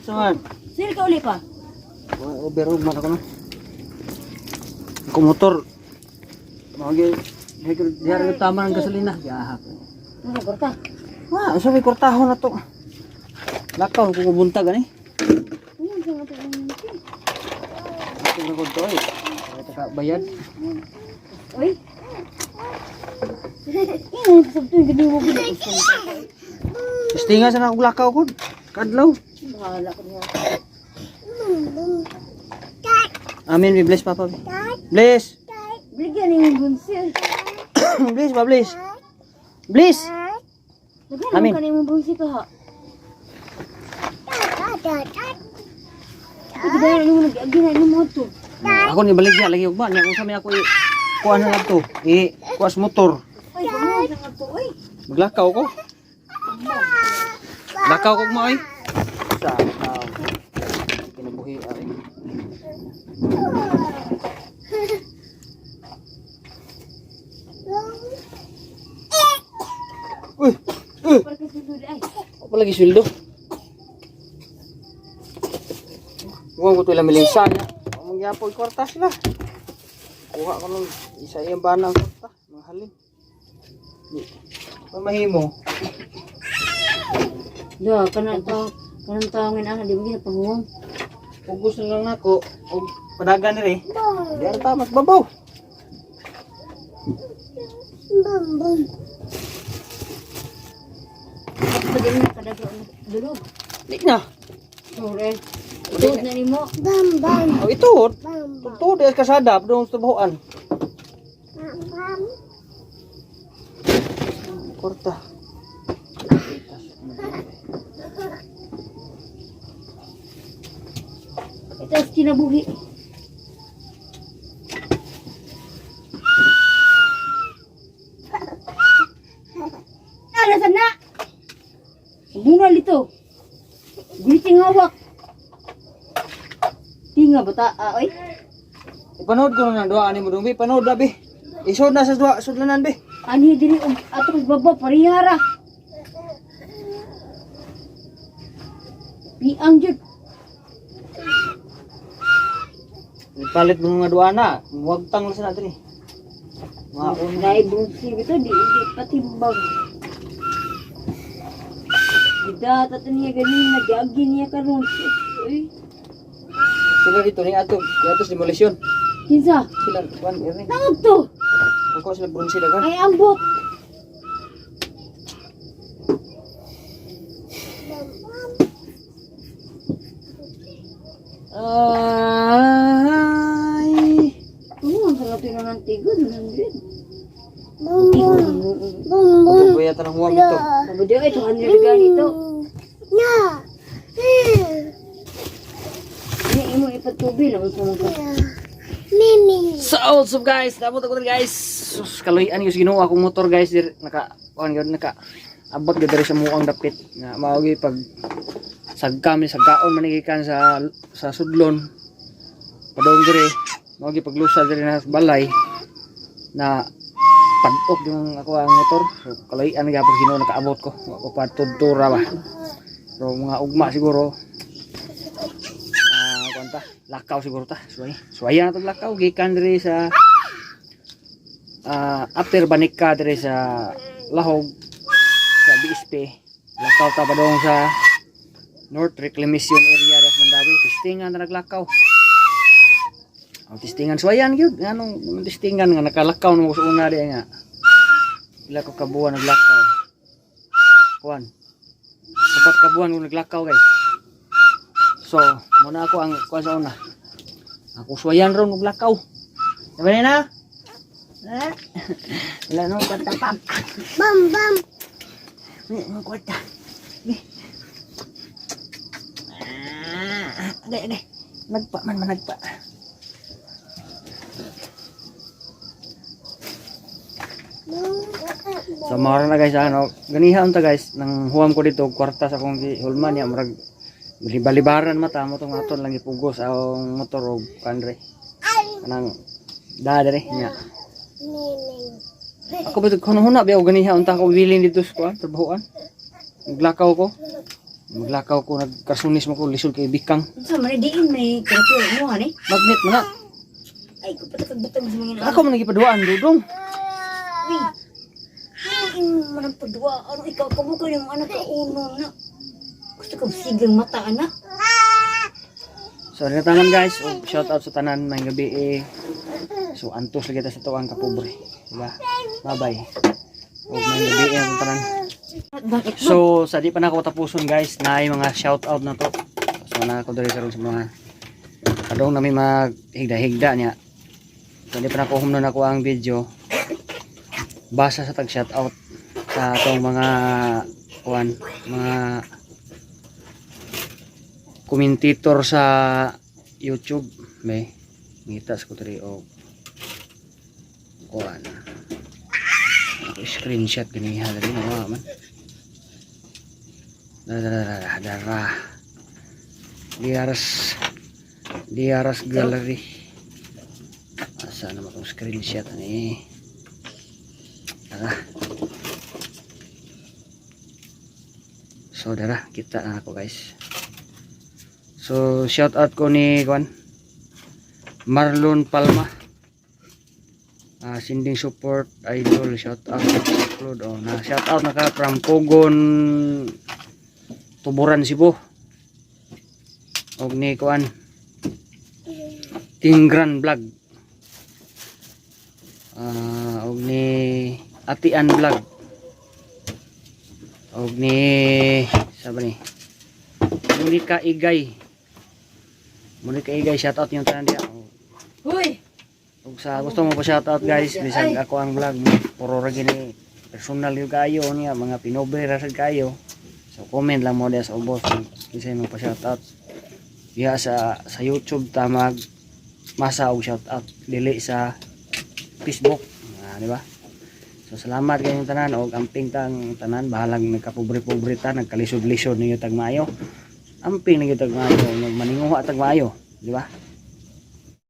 Saan? Sir ka uli pa. Overall man ako no. Ako motor. Magi diha ra tama ng gasolina. Gahap. Ano korta? Wa, unsa may kwartahon na to? Lakaw ko buntag ani. Ano sa nga to? Ako na to ay. Ay ka bayad. Oy. Ingon sa to gid mo gid. Istinga sa akong lakaw ko. Kadlaw. Bahala ko niya. Amen, be bless papa. Be. Bless. Bigyan ni bunsi. Bless ba bless. Bless. Daghan Amin. mo kanimo bunsi ka ha. Ito ba yung nag-agi na mo to? Ako ni baligya lagi ugma niya kung sa may ako i kuan na lang to. I kuas motor. Ay, gumawa sa nga to, oy. Maglakaw ko. Lakaw ko mo ay. Sa kinabuhi ay. Uy, uy, Para kasi doon ay. apa lagi sweldo? Huwag ko ito ilang milinsan. Ang magyapon kwarta sila. Kuha ko nung isa iyang bana ang kwarta. Mga halin. Pamahimo. Da, kanang to, kanang tawangin ana di mo ginapahuwang. Pugos na lang nako og padagan diri. Di ara ta mas babaw. Pwede na kadaga dulog. Di na. Sure. Tuod na nimo. Oh, ito. Tuod di kasada doon sa tubuan. Korta. Ito ang kinabuhi. Ano sa na? Bunga lito. Guliting hawak. Tinga bata, ah, oy. Ipanood ko na duha ani mo dong bi. Panood na bi. Isod na sa duha sudlanan bi. Ani diri og atong baba parihara. Piang jud. Ipalit mo nga duha na. Wagtang lang sa diri. Mga una. Dai bungsi bito di di patimbag. Gida tato niya ganin nagyagi niya karon. Sus, Uy. Sila dito ni ato, ato sa demolition. Kinsa? Sila kuan ere. Tawag to. Ako sila bronze dagan. Ay ambot. Ay. Tungo sa lato na ng tigod 100. Pagbuya tanang huwag ito. Sabi ay 200 ganito. Ni imo ipatubi lang sa mga. So, what's up guys? Dabot ako diri guys. Sus, kaloy-an yung Ginoo akong motor guys dir naka kuan gyud naka abot gyud diri sa muang dapit nga mao gyud pag sagkam ni sagkaon man gikan sa sudlon. Padong diri mao gyud paglusa diri na sa balay na pag-ok yung ako ang motor. So, kaloy-an gyapon Ginoo nakaabot ko. Wa ko pa tudtura ba. So, mga ugma siguro ah kuan ta, lakaw siguro ta. Suway. Suwaya na tong lakaw gikan diri sa after banika diri sa Lahog sa BSP. Lakaw ta padung sa North Reclamation Area sa Mandawi. Testingan na naglakaw. Ang testingan suwayan gyud nganong testingan nga nakalakaw no sa una di nga. Pila ko kabuan naglakaw. Kuan. 4 ka buwan ko naglakaw guys. So, muna ako ang kuan sa una. Ako suwayan ron og lakaw. Sabi na? Eh? Wala nang kwarta pa. Bam bam. Wala nang kwarta. Eh. Ah, agay, agay. Nagpa man, managpa. So, mara na guys, ano, ganiha unta guys, nang huwam ko dito, kwarta sa akong gihulman niya, murag libalibaran mata mo tong aton lang gipugos ang motor og kanre. Kanang da dere niya. Ako ba kuno huna ba og ganiha unta ako bilin dito sa kuan, trabahoan. Naglakaw ko. Maglakaw ko, nagkarsunis mo ko, lisod kay bikang. Unsa man diin may karapyo mo ani? Magnet man na. Ay ko patakag butang sa mga Ako man nagipaduaan, Dudong. Uy. Ano yung manang padua? Ano ikaw kamo ko yung anak ka uno na. Gusto ko sigang mata anak. So, na tanan, guys. Og shout out sa tanan may gabi eh. So, antos lagi ta sa tuang kapobre. Diba? Bye-bye. Og may gabi eh ang tanan. Bakit? So, sa di pa na ako tapuson, guys, na ay mga shout out na to. So, na ako diri karon sa mga kadong nami maghigda-higda niya. So, di pa na ako humnon ako ang video. Basa sa tag shout out sa atong mga kuan, mga komentator sa YouTube. May ngitas ko diri og kuan. Ako screenshot ganiha diri na man. Dara dara dara dara. Diaras Diaras Gallery. Asa naman itong screenshot ani? Tara. So dara, kita na ako, guys. So shout out ko ni Juan Marlon Palma. Ah, sending support, idol, shout out, upload, oh, na shout out na ka from Kogon Tuburan, Cebu, og ni kuan Tingran Vlog, ah, og ni Atian Vlog, og ni sabi ni Monica Igay, Monica Igay, shout out yung tanan diya. Hoy. Ug sa gusto mo pa shoutout, guys, bisag ako ang vlog mo, puro ra gini personal yung kayo niya, mga pinobre ra sad kayo. So comment lang mo diya sa ubos kung kinsay mo pa shoutout. Diya sa YouTube ta mag masa og shoutout, dili sa Facebook. Ah, di ba? So salamat kayong tanan og amping tang tanan, bahalang nagkapobre-pobre ta, nagkalisod-lisod ninyo tag maayo. Amping ninyo tag maayo, nagmaninguha tag maayo, di ba?